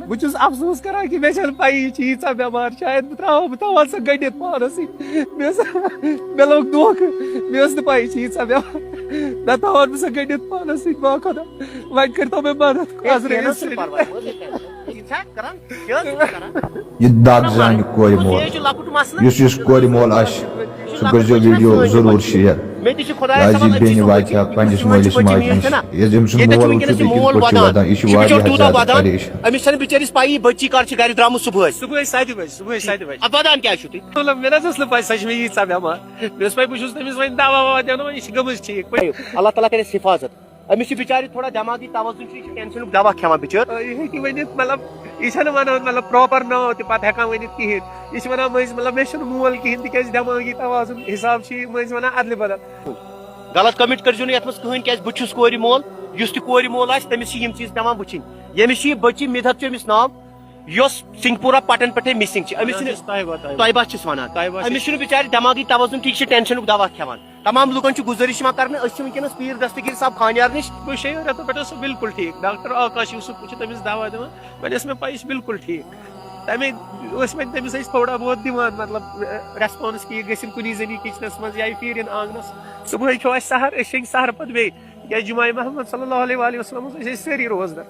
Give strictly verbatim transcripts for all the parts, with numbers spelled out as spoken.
بہٕ چھُس افسوس کران کہِ مےٚ چھَنہٕ پَیی یہِ چھِ ییٖژاہ بٮ۪مار، شاید بہٕ ترٛاوہو، بہٕ تھاوہا سۄ گٔنڈِتھ پانَس سۭتۍ۔ مےٚ ٲس، مےٚ لوٚگ دھوکہٕ، مےٚ ٲس نہٕ پَیی یہِ چھِ ییٖژاہ بٮ۪مار، نہ تھاوہن بہٕ سۄ گٔنڈِتھ پانَس سۭتۍ، وا خۄدا، وۄنۍ کٔرۍتو مےٚ مدد، ہے، عزرٲیِل کینٛہہ نہ حظ چھُنہٕ سۭتۍ۔ پرواے، مہٕ حظ ہے ٹٮ۪نشن۔ یہِ چھا کران؟ یہِ چھا دگ کران؟ زانہِ کورِ مول۔ یہِ چھُ لۄکُٹ مسلہٕ۔ یُس، یُس کورِ مول آسہِ، سُہ کٔرۍزیو ویٖڈیو ضروٗر شِیَر۔ مےٚ تہِ چھِ خۄدایَس کیٛازِ حوالہٕ، أسۍ بیٚنہِ چھِ واتہِ ہا پنٛنِس مٲلِس ماجہِ نِش۔ ییٚلہِ أمۍ سُنٛد مول وٕچھِو تہٕ یہِ کِتھ پٲٹھۍ چھُ وَدان۔ یہِ چھُ واریاہ زیادٕ پریشان۔ أمِس چھَنہٕ بِچٲرِس پَیی بٔچی کر چھِ گَرِ درٛامٕژ صُبحٲے۔ صُبحٲے ستہِ بجہِ، صُبحٲے ستہِ بجہِ۔ اَدٕ وَدان کیٛازِ چھُو تُہۍ؟ مطلب، مےٚ نہ حظ ٲس نہٕ پَے سۄ چھِ مےٚ ییٖژاہ بٮ۪مار۔ مےٚ اوس پَے بہٕ چھُس تٔمِس وۄنۍ دَوا وَوا دِوان، وۄنۍ یہِ چھِ گٔمٕژ ٹھیٖک پٲٹھۍ۔ اللہ تعالیٰ کَرٮ۪س حِفاظت۔ أمِس چھُ بِچارِ تھوڑا دٮ۪ماغی توازُن چھُ، یہِ چھُ ٹٮ۪نشَنُک دَوا کھٮ۪وان بِچٲر۔ آ، یہِ ہیٚکہِ ؤنِتھ، مطلب، یہِ چھَنہٕ وَنان، مطلب، پراپر ناو تہِ پَتہٕ ہٮ۪کان ؤنِتھ کِہیٖنۍ۔ یہِ چھِ وَنان مٔنٛزۍ، مطلب، مےٚ چھُنہٕ مول کِہیٖنۍ، تِکیٛازِ دٮ۪ماغی توازُن حِساب چھُ یہِ مٔنٛزۍ وَنان اَدلہِ بدل۔ غلط comment کٔرۍزیو نہٕ یَتھ منٛز کٕہٕنۍ، کیٛازِ بہٕ چھُس کورِ مول، یُس تہِ کورِ مول آسہِ، تٔمِس چھِ یِم چیٖز پٮ۪وان وٕچھِنۍ۔ ییٚمِس چھِ یہِ بٔچی، مِدحت چھُ أمِس ناو، یۄس سِنٛگپوٗرہ پٹن پٮ۪ٹھَے missing چھِ۔ أمِس چھُنہٕ، طیبہ، طیبہ۔ طیبہ چھِس وَنان۔ طیبہ چھِس۔ أمِس چھُنہٕ بِچارِ دٮ۪ماغی توازُن ٹھیٖک، یہِ چھِ ٹٮ۪نشَنُک دَوا کھٮ۪وان۔ تمام لُکَن چھُ گُزٲرِش یِوان کَرنہٕ، أسۍ چھِ وٕنکیٚنَس پیٖر دستگیٖر صٲب خانیار نِش۔ گوٚو شیٚیو رٮ۪تو پٮ۪ٹھ اوس سُہ بِلکُل ٹھیٖک۔ ڈاکٹر آکاش یوٗسف چھُ تٔمِس دَوا دِوان۔ وۄنۍ ٲس مےٚ پَے، یہِ چھُ بِلکُل ٹھیٖک۔ تَمے ٲسۍ وۄنۍ تٔمِس أسۍ تھوڑا بہت دِوان، مطلب، response کہِ یہِ گٔژھِنۍ کُنی زٔنی kitchenَس منٛز یا یہِ پھیٖرِن آنٛگنَس۔ صُبحٲے کھیوٚو اَسہِ سحر، أسۍ شیٚنگۍ سحر پَتہٕ بیٚیہِ۔ تِکیٛازِ جمعہ محمد صلی اللہ علیہ وآلہ وسلم اوس، أسۍ ٲسۍ سٲری روزدار۔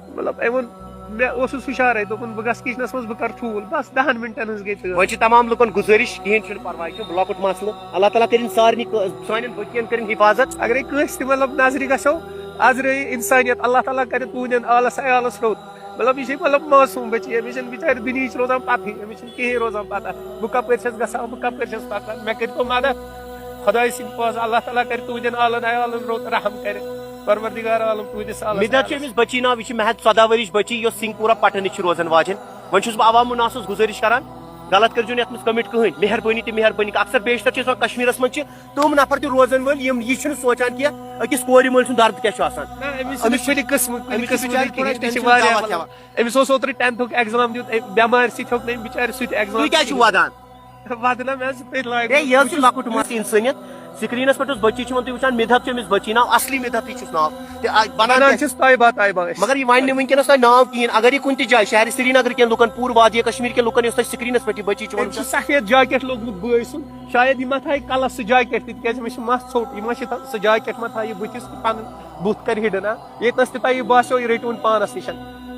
مطلب، اَمہِ ووٚن، مےٚ اوسُس ہُشارَے، دوٚپُن، "بہٕ گژھٕ kitchenَس منٛز، بہٕ کَرٕ ٹھوٗل۔" بَس دَہَن مِنٹَن ہٕنٛز گٔے تٲر۔ وۄنۍ چھِ تمام لُکَن گُزٲرِش، کِہیٖنۍ چھُنہٕ پَرواے، چھُ لۄکُٹ مسلہٕ۔ اللہ تعالیٰ کٔرِن سارنٕے کٲ-، سانٮ۪ن بٔچِیَن کٔرِن حِفاظت۔ اگرے کٲنٛسہِ تہِ، مطلب، نظرِ گژھو، عذرِ اِنسٲنیت، اللہ تعالیٰ کَرِ تُہٕنٛدٮ۪ن آلَس عیالَس رُت۔ مطلب، یہِ چھِ، مطلب، معصوٗم بٔچی، أمِس چھَنہٕ بِچارِ دُنیہِچ روزان پَتہٕے، أمِس چھِنہٕ کِہیٖنۍ روزان پَتہ۔ بہٕ کَپٲرۍ چھَس گژھان، بہٕ کَپٲرۍ چھَس پَکان، مےٚ کٔرۍتو مدد۔ خۄداے سٕنٛدِ پٲٹھۍ، اللہ تعالیٰ کَرِ تُہٕنٛدٮ۪ن آلَن عیالَن رُت، رحم کَرِ۔ پروردگار عالم تُہٕنٛدِس آلَس مِدحت چھُ عیالَس۔ أمِس بٔچی ناو، یہِ چھِ محض ژۄداہ ؤرِش بٔچی، یۄس سِنٛگپوٗرہ پَٹن نِش چھِ روزان واجٮ۪ن۔ وۄنۍ چھُس بہٕ عوام الناسَس گُزٲرِش کَران، غلط کٔرۍزیو نہٕ یَتھ منٛز comment کٕہٕنۍ، مہربٲنی تہٕ مہربٲنی۔ اکثر بیشتر چھِ أسۍ وَنان، کشمیٖرَس منٛز چھِ تِم نفر تہِ روزَن وٲلۍ، یِم یہِ چھِنہٕ سونٛچان کینٛہہ، أکِس کورِ مٲلۍ سُنٛد درد کیٛاہ چھُ آسان۔ نہ، أمِس چھُنہٕ أمِس چھُ کُنہِ قٕسمہٕ، کُنہِ أمِس چھُ قٕسمہٕ بِچارِ تہِ کِہیٖنۍ، کِہیٖنۍ، تہِ چھِ ٹٮ۪نشَن واریاہ، دَوا مطلب، کھٮ۪وان۔ أمِس اوس اوترٕ ٹٮ۪نتھُک exam دیُت، أمۍ بٮ۪مارِ سۭتۍ ہیوٚک نہٕ أمۍ بِچارِ سُہ تہِ exam تُہۍ کیٛازِ چھِو کِہیٖنۍ۔ وَدان؟ وَدٕ نہ مےٚ حظ چھُ تٔتھۍ لاگُن۔ ہے، یہِ حظ چھُ لۄکُٹ مَس اِنسٲنیت۔ screenَس پٮ۪ٹھ اوس بَچی چھِ یِوان، تُہۍ وٕچھان، مِدحت چھِ أمِس بٔچی ناو، اَصلی مِدحتٕے چھُس ناو۔ تہِ، آ، بَنان وَنان کیٛاہ؟ چھِس طیبہ، طیبہ أسۍ۔ مگر یہِ وَنہِ نہٕ وٕنکیٚنَس تۄہہِ ناو کِہیٖنۍ۔ اگر یہِ کُنہِ تہِ جایہِ شہرِ سرینگر کٮ۪ن لُکَن، پوٗرٕ وادی کشمیٖر کٮ۪ن لُکَن یۄس تۄہہِ screenَس پٮ۪ٹھ یہِ بٔچی چھِ أمۍ چھُ وٕچھان۔ سفید jacket لوگمُت بٲے سُنٛد، شاید یہِ ما تھایہِ کَلَس سُہ jacket تہِ، تِکیٛازِ أمِس چھِ مَس ژھوٚٹ، یہِ ما چھِ تھا-، سُہ jacket ما تھایہِ یہِ بٕتھِس تہٕ پَنُن بُتھ کَرِ hidden، آ؟ ییٚتنَس تہِ تۄہہِ یہِ باسیو، یہِ رٔٹِوُن پانَس نِش۔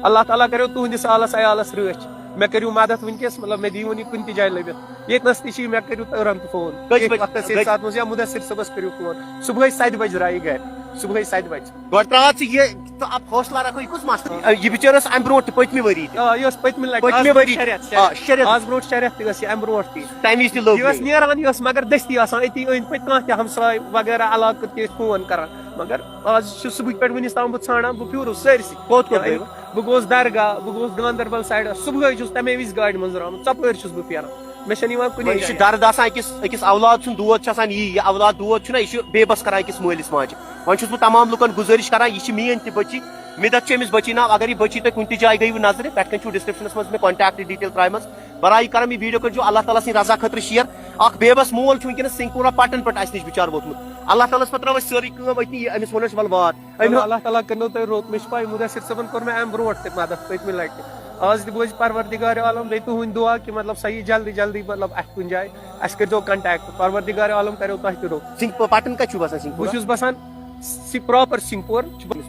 اللہ تعالیٰ کَریو تُہٕنٛدِس آلَس عیالَس رٲچھ۔ مےٚ کٔرِو مدد وٕنکیٚس، مطلب، مےٚ دِیِوُن یہِ کُنہِ تہِ جایہِ لٔبِتھ۔ ییٚتنَس تہِ چھِ یہِ، مےٚ کٔرِو تُرنت فون۔ کٔژِ ییٚتھۍ بَجہِ؟ وقتَس، ییٚتھۍ کٔژِ؟ ساتہٕ منٛز یا مُدثر صٲبَس کٔرِو فون۔ صُبحٲے سَتہِ بَجہِ درٛایہِ گرِ۔ صُبحٲے سَتہِ بَجہِ۔ گۄڈٕ ترٛاو ژٕ یہِ، تہٕ اب حوصلہ رکھو، یہِ کُس مسلہٕ؟ یہِ بِچٲرۍ ٲس اَمہِ برونٛٹھ تہِ، پٔتمہِ ؤری تہِ۔ آ، یہِ ٲس پٔتمہِ لَٹہِ۔ پٔتمہِ آز برونٛٹھ ؤری شےٚ تہِ۔ رٮ۪تھ، شےٚ آ، رٮ۪تھ۔ شےٚ رٮ۪تھ۔ آز برونٛٹھ شےٚ رٮ۪تھ تہِ ٲس یہِ اَمہِ برونٛٹھ تہِ۔ تَمہِ وِزِ تہِ لوٚگ یہِ ٲس مےٚ۔ نیران، یہِ ٲس مگر دٔستی آسان أتی أنٛدۍ پٔتۍ، کانٛہہ تہِ ہمساے وغیرہ علاقہٕ تہِ ٲسۍ فون کران۔ مگر آز چھُ صُبحٕکۍ پٮ۪ٹھ وٕنِس تام بہٕ ژھانٛڈان، بہٕ پھیوٗرُس سٲرسٕے۔ کوٚت کوٚت یعنی گٔیوٕ؟ بہٕ گوٚوُس درگاہ، بہٕ گوٚوُس گاندربل سایڈس، صُبحٲے چھُس تَمے وِزِ گاڑِ منٛز درٛامُت، ژۄپٲرۍ چھُس بہٕ پھیران، مےٚ چھَنہٕ یِوان کُنے وۄنۍ یہِ چھُ جایہِ۔ درد آسان أکِس، أکِس اولاد سُنٛد دود چھُ آسان یی، یہِ اولاد دود چھُنہ، یہِ چھُ بے بس کران أکِس مٲلِس ماجہِ۔ وۄنۍ چھُس بہٕ تمام لُکن گُزٲرِش کران، یہِ چھِ میٛٲنۍ تہِ بٔچی، مِدت چھِ أمِس بٔچی ناو، اگر یہِ بٔچی تۄہہِ کُنہِ تہِ جایہِ گٔیوٕ نظرِ، پٮ۪ٹھ کَنۍ چھُو descriptionس منٛز مےٚ contact detail ترٛایمَژ، برایہِ کرم یہِ video کٔرۍزیو اللہ تعالیٰ سٕنٛدِ رضا خٲطرٕ share۔ اکھ بے بس مول چھُ وٕنکیٚنَس سِنٛگپوٗرہ پٹن پٮ۪ٹھ اَسہِ نِش بِچار ووتمُت، اللہ تعالیٰ ہَس پتہٕ ترٛٲو اَسہِ سٲرٕے کٲم أتنی، یہِ أمِس ووٚن اَسہِ وَلہٕ وات۔ أمۍ چلو، اللہ تعالیٰ کٔرنو تۄہہِ رُت۔ مےٚ چھِ پَے، مُدثر صٲبَن کوٚر مےٚ اَمہِ برونٛٹھ تہِ مدد پٔتمہِ لَٹہِ۔ آز تہِ بوزِ پروردگار عالم بیٚیہِ تُہٕنٛدۍ دُعا کہِ، مطلب، سۄ یی جلدی جلدی، مطلب، اَتھِ کُنہِ جایہِ۔ اَسہِ کٔرۍزیو contact۔ پروردگار عالم کَریو تۄہہِ تہِ رُت۔ سِنٛگ-، پ-، پَٹن کَتہِ چھُو بسان سِنٛگپوٗرہ؟ بہٕ چھُس بسان سی-، proper سِنٛگپور۔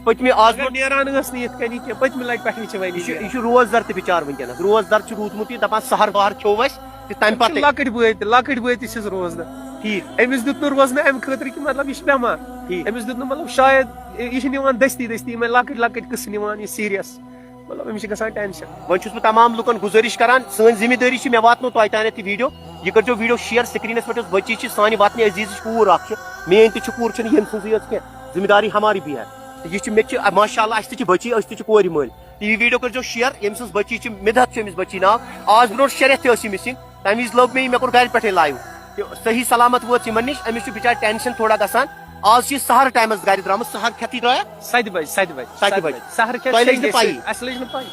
پٔتمہِ آز مگر نیران ٲس نہٕ یِتھ کٔنی کینٛہہ، پٔتمہِ لَٹہِ پٮ۪ٹھ چھِ وۄنۍ یہِ چھُ، یہِ۔ یہِ چھُ روزدر تہِ بِچار وٕنکیٚنَس۔ روزدر چھُ روٗدمُت یہِ، دَپان سحر وار کھیوٚو اَسہِ تہٕ تَمہِ أمِس چھِ پَتہٕ۔ لۄکٕٹۍ بٲے تہِ، لۄکٕٹۍ بٲے تہِ چھِس روزدر۔ ٹھیٖک۔ أمِس دیُت نہٕ روزنہٕ اَمہِ خٲطرٕ کہِ، مطلب، یہِ چھِ بٮ۪مار۔ ٹھیٖک۔ أمِس دیُت نہٕ، مطلب، شاید یہِ چھِ نِوان دٔستی دٔستی، یِمَے لۄکٕٹۍ لۄکٕٹۍ قٕصہٕ نِوان یہِ serious۔ مطلب، أمِس چھِ گژھان tension۔ وۄنۍ چھُس بہٕ تمام لُکن گُزٲرِش کران، سٲنۍ ذمہٕ دٲری چھِ، مےٚ واتنو تۄہہِ تانٮ۪تھ یہِ video۔ یہِ کٔرۍزیو video share، screenس پٮ۪ٹھ یۄس بٔچی چھِ، سانہِ وطنِ عزیزٕچ کوٗر اکھ چھِ، میٲنۍ تہِ چھِ کوٗر، چھَنہٕ ییٚمہِ سٕنٛزٕے یٲژ کینٛہہ، ذمہٕ داری ہماری بھی ہے۔ تہٕ یہِ چھِ، مےٚ تہِ چھِ، ماشاء اللہ، اَسہِ تہِ چھِ بٔچی، أسۍ تہِ چھِ کورِ مٲلۍ۔ تہٕ یہِ video کٔرۍزیو share، ییٚمہِ سٕنٛز بٔچی چھِ، مِدحت چھِ أمِس بٔچی ناو۔ آز برونٛٹھ شےٚ رٮ۪تھ تہِ ٲس یہِ missing، تَمہِ وِزِ لوٚب مےٚ یہِ، مےٚ کوٚر گرِ پٮ۪ٹھَے live۔ تہٕ صحیح سلامت وٲژ یِمن نِش، أمِس چھُ بِچارِ tension تھوڑا گژھان۔ آز چھِ یہِ سحر timeس گرِ درٛامٕژ، سحر کھٮ۪تھٕے درٛایا؟ ستہِ بجہِ، ستہِ بجہِ، ستہِ ستہِ بجہِ۔ بجہِ۔ سحر کھٮ۪تھ تۄہہِ لٔج نہٕ شیٚنگۍ پَیی؟ أسۍ، اَسہِ لٔج نہٕ پَیی۔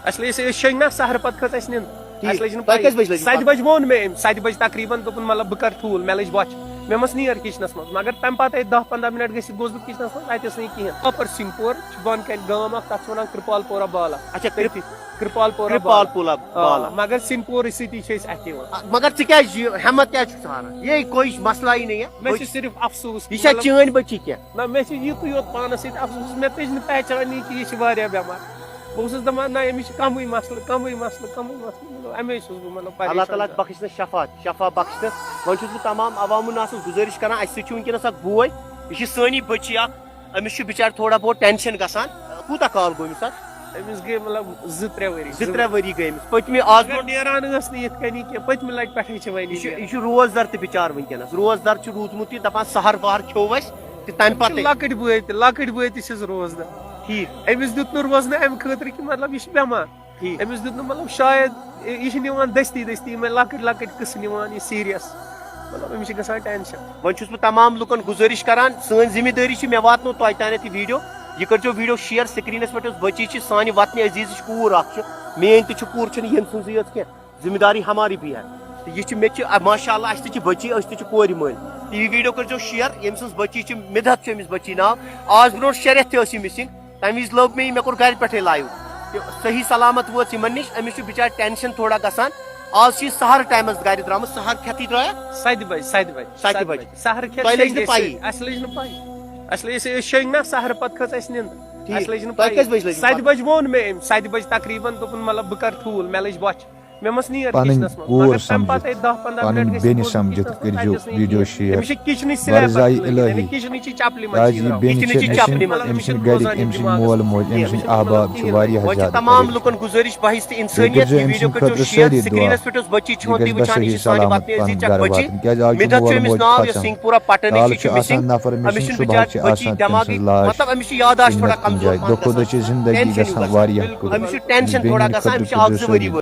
اَسہِ لٔج، أسۍ شیٚنگۍ نہ، سحر پتہٕ کھٔژ اَسہِ نِنٛد۔ ٹھیٖک۔ اَسہِ لٔج نہٕ تۄہہِ پَیی۔ کٔژِ بجہِ لٔج ستہِ پَتہٕ؟ بجہِ ووٚن مےٚ أمۍ، ستہِ بجہِ تقریٖباً دوٚپُن، مطلب، بہٕ کَرٕ ٹھوٗل، مےٚ لٔج بۄچھِ۔ مےٚ مس نیر کچنس منٛز، مگر تمہِ پتہٕ اتہِ دہ پنٛداہ منٹ گٔژھِتھ گوس بہٕ کچنس منٛز، اتہِ ٲس نہٕ یہِ کِہینۍ۔ اپر سنگپور چھُ بۄن کنہِ گام اکھ، تتھ چھِ ونان کرپال پورہ بالا۔ اچھا، تٔتی کرپال پورہ کرپال بالا۔ پولا آ، بالا۔ مگر سنگپورٕ سۭتی چھِ أسۍ اتہِ یِوان۔ مگر ژٕ کیازِ یہِ ہمت کیازِ چھُکھ ژٕ ہاران؟ یے کوئی مسلہٕ ہی نہیں ہے۔ مےٚ چھُ صرف افسوس، یہِ چھا مطلب، چٲنۍ بچی کینٛہہ؟ نہ، مےٚ چھُ یِتُے یوت پانس سۭتۍ افسوس، مےٚ تٔج نہٕ پہچانٕے کہِ یہِ چھِ واریاہ بٮ۪مار۔ بہٕ اوسُس دپان، نہ، أمِس چھِ کمٕے مسلہٕ، کمٕے مسلہٕ، کمٕے مسلہٕ، مطلب، امے چھُس بہٕ، مطلب، اللہ تعالیٰ پریشان۔ بخش نہٕ شفا، شفا بخش نہٕ۔ وۄنۍ چھُس بہٕ تمام عوامن ناسن گُزٲرِش کران، اسہِ سۭتۍ چھُ وٕنکیٚنس اکھ بوے، یہِ چھِ سٲنی بچی اکھ، أمِس چھُ بِچارِ تھوڑا بہت ٹینشن گژھان۔ کوٗتاہ کال گوٚو أمِس اتھ؟ أمِس گٔے، مطلب، زٕ ترٛےٚ ؤری۔ زٕ ترٛےٚ ؤری گٔے أمِس۔ پٔتمہِ آز مگر نیران ٲس نہٕ یِتھ کٔنی کینٛہہ، پٔتمہِ لٹہِ پٮ۪ٹھے چھِ وۄنۍ یہِ چھُ یہِ یہِ چھُ روزدر تہِ بِچار وٕنکیٚنس، روزدر چھُ روٗدمُت یہِ، دپان سحر وحر کھیوٚو اَسہِ تہٕ تمہِ نیران۔ پتہٕ لۄکٕٹۍ بٲے تہِ، لۄکٕٹۍ بٲے تہِ چھِس روزدر۔ ٹھیٖک۔ أمِس دیُت نہٕ روزنہٕ امہِ خٲطرٕ کہِ، مطلب، یہِ چھُ بٮ۪مار۔ ٹھیٖک۔ أمِس دیُت نہٕ، مطلب، شاید یہِ چھِ نِوان دٔستی دٔستی یِمے لۄکٕٹۍ لۄکٕٹۍ قٕصہٕ نِوان یہِ سیٖریس، مطلب، أمِس چھِ گژھان ٹینشن۔ وۄنۍ چھُس بہٕ تمام لُکن گُزٲرِش کران، سٲنۍ ذمہٕ دٲری چھِ، مےٚ واتنو تۄہہِ تانٮ۪تھ یہِ ویٖڈیو، یہِ کٔرۍزیو ویٖڈیو شیئر۔ سکریٖنس پٮ۪ٹھ یۄس بچی چھِ، سانہِ وطنہِ عزیزٕچ کوٗر اکھ چھِ، میٲنۍ تہِ چھِ کوٗر، چھَنہٕ یِہنٛد سٕنٛزٕے یٲژ کینٛہہ، ذمہٕ داری ہماری بھی ہے۔ تہٕ یہِ چھِ، مےٚ تہِ چھِ، ماشاء اللہ، اَسہِ تہِ چھِ بچی، أسۍ تہِ چھِ کورِ مٲلۍ۔ تہٕ یہِ ویٖڈیو کٔرۍزیو شیئر، ییٚمۍ سٕنٛز بچی چھِ، مِدحت چھُ أمِس بچی ناو، آز برونٛٹھ شےٚ رٮ۪تھ تہِ ٲس یہِ مِسِنٛگ۔ تَمہِ وِزِ لٔب مےٚ یہِ، مےٚ کوٚر گرِ پٮ۪ٹھَے لایِو۔ تہٕ صحیح سلامت وٲژ یِمن نِش، أمِس چھُ بِچارِ ٹینشن تھوڑا گژھان۔ آز چھِ یہِ سحر ٹایمَس گرِ درٛامٕژ، سحر کھٮ۪تھٕے درٛایا۔ ستہِ بجہِ، ستہِ بجہِ، ستہِ بجہِ۔ سحر کھٮ۪تھ تۄہہِ لٔج شۄنٛگۍ نہٕ أسۍ۔ پَیی؟ اَسہِ لٔج نہٕ پَیی۔ اَسہِ لٔج، أسۍ ٲسۍ شۄنٛگۍ نا سحرٕ پتہٕ کھٔژ اَسہِ نِنٛد۔ ٹھیٖک۔ اَسہِ لٔج نہٕ تۄہہِ پَیی۔ کٔژِ بجہِ لٔج ستہِ پَتہٕ؟ بجہِ ووٚن مےٚ أمۍ، ستہِ بجہِ تقریٖباً دوٚپُن، مطلب، بہٕ کَرٕ ٹھوٗل، مےٚ لٔج بۄچھِ۔ مےٚ مس نیر پنٕنۍ کچنس منٛز۔ کوٗر مگر تَمہِ سمجھِتھ، پتہٕ اتہِ دہ پنٛداہ پنٕنۍ منٹ گٔژھِتھ بیٚنہِ گوس بہٕ سمجھِتھ کچنس منٛز، کٔرۍزیو اتہِ ٲس نہٕ یہِ ویٖڈیو کِہیٖنۍ۔ شیئر۔ أمِس چھِ کچنٕچ سلیب ورزایہِ پتہٕ کھٔلِتھ، الہی۔ یعنی کچنٕچ چپلی منٛز کیٛازِ چھِ یہِ یہِ بیٚنہِ روزان۔ چھےٚ، أمِس أمِس چھِ چھِنہٕ گژھان گرِکۍ، یہِ أمِس چھِنہٕ دٮ۪ماغ۔ مول موج، أمِس أمِس چھِنہٕ چھُنہٕ احباب، مطلب چھِ کِہیٖنۍ۔ واریاہ وۄنۍ چھِ زیادٕ تمام گرِکۍ۔ لُکن گُزٲرِش، بہٕ ہستی بیٚیہِ انسٲنیت کٔرۍزیو یہِ أمۍ ویٖڈیو سٕنٛدِ کٔرۍزیو خٲطرٕ شیئر، سٲری دُعا۔ سکریٖنس پٮ۪ٹھ یۄس بچی چھِ یہِ ہُنٛد گژھِ تُہۍ بس وٕچھان، یہِ صحیح چھِ سانہِ سلامت وطنہِ پنُن عزیٖز اکھ گرٕ بچی۔ واتُن۔ کیٛازِ آز چھُ مِدحت چھُ مول أمِس موج ناو، آسان۔ یہِ سِنگھ پوٗرہ پٹن کالہٕ نِش چھُ چھُ آسان مِسِنٛگ۔ نفر مِسِنٛگ، أمِس چھُنہٕ صُبحس بِچارِ چھِ بچی آسان تٔمۍ دٮ۪ماغٕے، سٕنٛز لاش مطلب، أمِس چھُ یاداشت کُنہِ تھوڑا نتہٕ کُنہِ کمزور جایہِ۔ دۄہ پہن کھۄتہٕ دۄہ گژھان۔ چھِ زندگی ٹینشن چھُ گژھان گژھان۔ واریاہ أمِس چھُ کُنہِ اکھ زٕ ؤری قٕسمٕچ۔ ووت۔ بیٚنہِ خٲطرٕ